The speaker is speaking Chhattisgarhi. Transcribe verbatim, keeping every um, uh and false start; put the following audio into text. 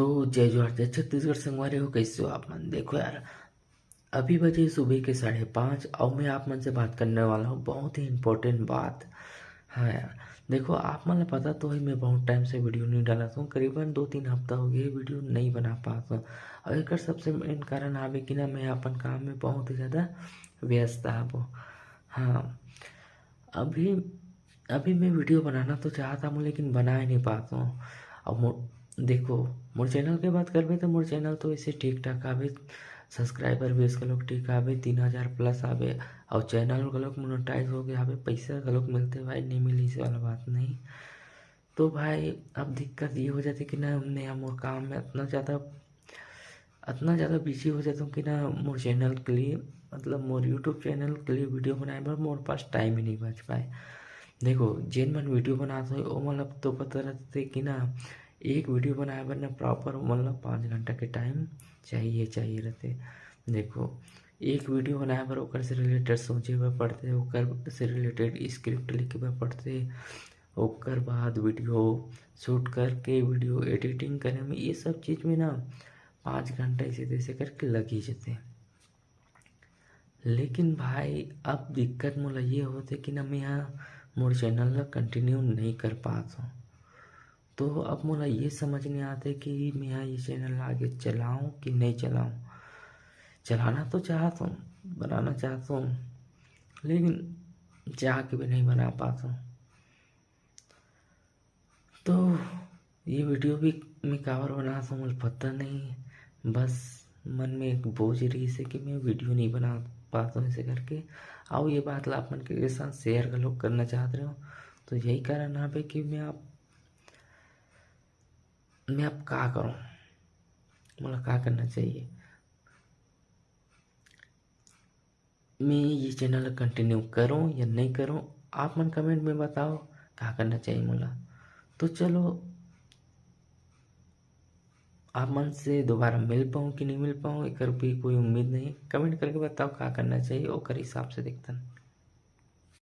तो जय जोहार, जय छत्तीसगढ़ संगवारी हो, कैसे हो आप मन? देखो यार, अभी बजे सुबह के साढ़े पाँच और मैं आप मन से बात करने वाला हूँ बहुत ही इम्पोर्टेंट बात। हाँ यार, देखो, आप मन ला पता तो है, मैं बहुत टाइम से वीडियो नहीं डालत हूँ, करीबन दो तीन हफ्ता हो गए वीडियो नहीं बना पात हूँ। और एक सबसे मेन कारण आवे कि ना, मैं अपन काम में बहुत ही ज़्यादा व्यस्त आबो। हाँ, अभी अभी मैं वीडियो बनाना तो चाहत हूँ, लेकिन बना ही नहीं पात हूँ। अब मो-, देखो, मोर चैनल के बात करबे तो मोर चैनल तो ऐसे ठीक ठाक आवे, सब्सक्राइबर बेस घलोक ठीक आवे, तीन हज़ार प्लस आवे, और चैनल घलोक मोनेटाइज हो गया आवे, पैसा घलोक मिलते भाई, नहीं मिली, इस वाला बात नहीं। तो भाई, अब दिक्कत ये हो जाती कि ना, मैं मोर काम में इतना ज़्यादा इतना ज़्यादा बिजी हो जाता हूँ कि ना, मोर चैनल के लिए, मतलब मोर यूट्यूब चैनल के लिए वीडियो बनाए बर मोर पास टाइम ही नहीं बच पाए। देखो, जेन मन वीडियो बनाते हो, वो मतलब तो पता रहते कि ना, एक वीडियो बनाए बर ना प्रॉपर मतलब पाँच घंटा के टाइम चाहिए, चाहिए रहते। देखो, एक वीडियो बनाए बर ओकर से रिलेटेड सोचे बर पड़ते, ओकर से रिलेटेड स्क्रिप्ट लिखे बर पड़ते, ओकर बाद वीडियो शूट करके वीडियो एडिटिंग करे में, ये सब चीज़ में ना पाँच घंटा ऐसे तैसे करके लग ही जाते। लेकिन भाई, अब दिक्कत मोला ये होते कि ना, मैं हा मोर चैनल ला कंटिन्यू नहीं कर पात हूँ। तो अब मोला ये समझ नहीं आते कि मैं हा ये चैनल ला आगे चलाऊँ कि नहीं चलाऊँ। चलाना तो चाहत हूँ, बनाना चाहत हूँ, लेकिन चाह के भी नहीं बना पात हूँ। तो ये वीडियो भी मैं काबर बनात हूँ, मोला पता नहीं, बस मन में एक बोझ रहिस हे कि मैं वीडियो नहीं बना पात हूँ ऐसे करके। अउ ये बात ला आप मन के साथ शेयर घलोक करना चाहत रहे हो, तो यही कारण आवे कि मैं आप मैं अब का करूँ, मोला का करना चाहिए, मैं ये चैनल ला कंटिन्यू करूँ या नहीं करूँ, आप मन कमेंट में बताओ का करना चाहिए मोला। तो चलो, आप मन से दोबारा मिल पाऊँ कि नहीं मिल पाऊँ, एकर भी कोई उम्मीद नहीं। कमेंट करके बताओ का करना चाहिए, ओकर हिसाब से देखथन।